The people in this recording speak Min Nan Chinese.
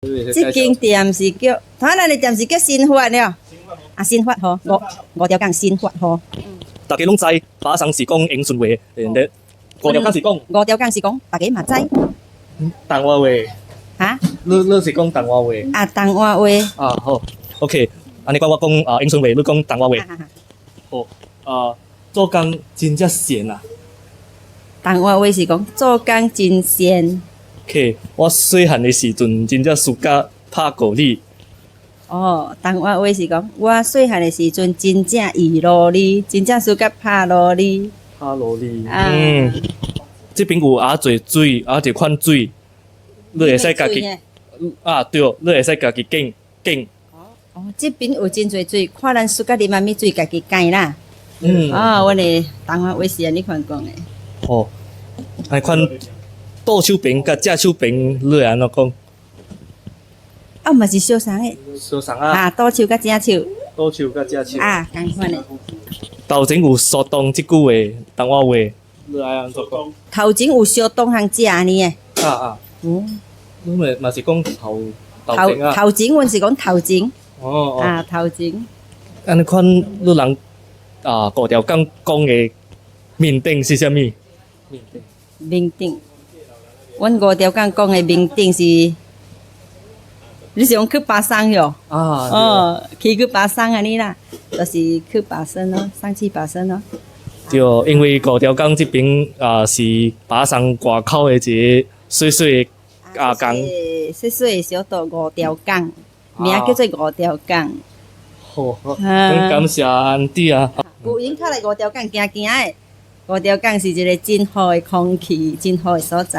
這間店是叫，台咱的店是叫新發了。啊，新發號，五五條港新發號。大家攏知，巴生是講永順話，對，五條港是講五條港是講，大家嘛知。台灣話。哈？你是講台灣話？啊，台灣話。啊，好，OK。按呢講我講啊永順話，你講台灣話。好，啊，做工真正閒啊。台灣話是講做工真閒。 OK，我細漢的時陣真正暑假拍鼓哩。哦，台灣話是講我細漢的時陣真正娛樂哩，真正暑假拍鼓哩。拍鼓哩。嗯，這邊有遮濟水，遮濟款水，你會使家己啊對，你會使家己揀揀。哦，這邊有真濟水，看咱暑假啉啥物水，家己揀啦。嗯。哦，阮的台灣話是按呢款講的。哦，按呢款倒手邊佮正手邊，你會按怎講？啊，嘛是相仝的。相仝啊。啊，倒手佮正手。倒手佮正手。啊，仝款的。頭前有蘇東這句話，台灣話，你愛按怎講？頭前有相當通食按呢的。啊啊。嗯。你咪嘛是講頭頭前啊？頭前，阮是講頭前。哦哦。啊，頭前。按呢款，你人啊，五條港講的面頂是啥物？面頂。面頂。阮五條港講的面頂是，你是講去巴生喲？啊。哦，去巴生按呢啦，就是去巴生咯，上去巴生咯。對，因為五條港這邊啊是巴生外口的一个細細的啊港。細細的小島五條港，名叫做五條港。好，好，感謝安弟啊。有閒較來五條港行行的，五條港是一个真好的空氣，真好的所在。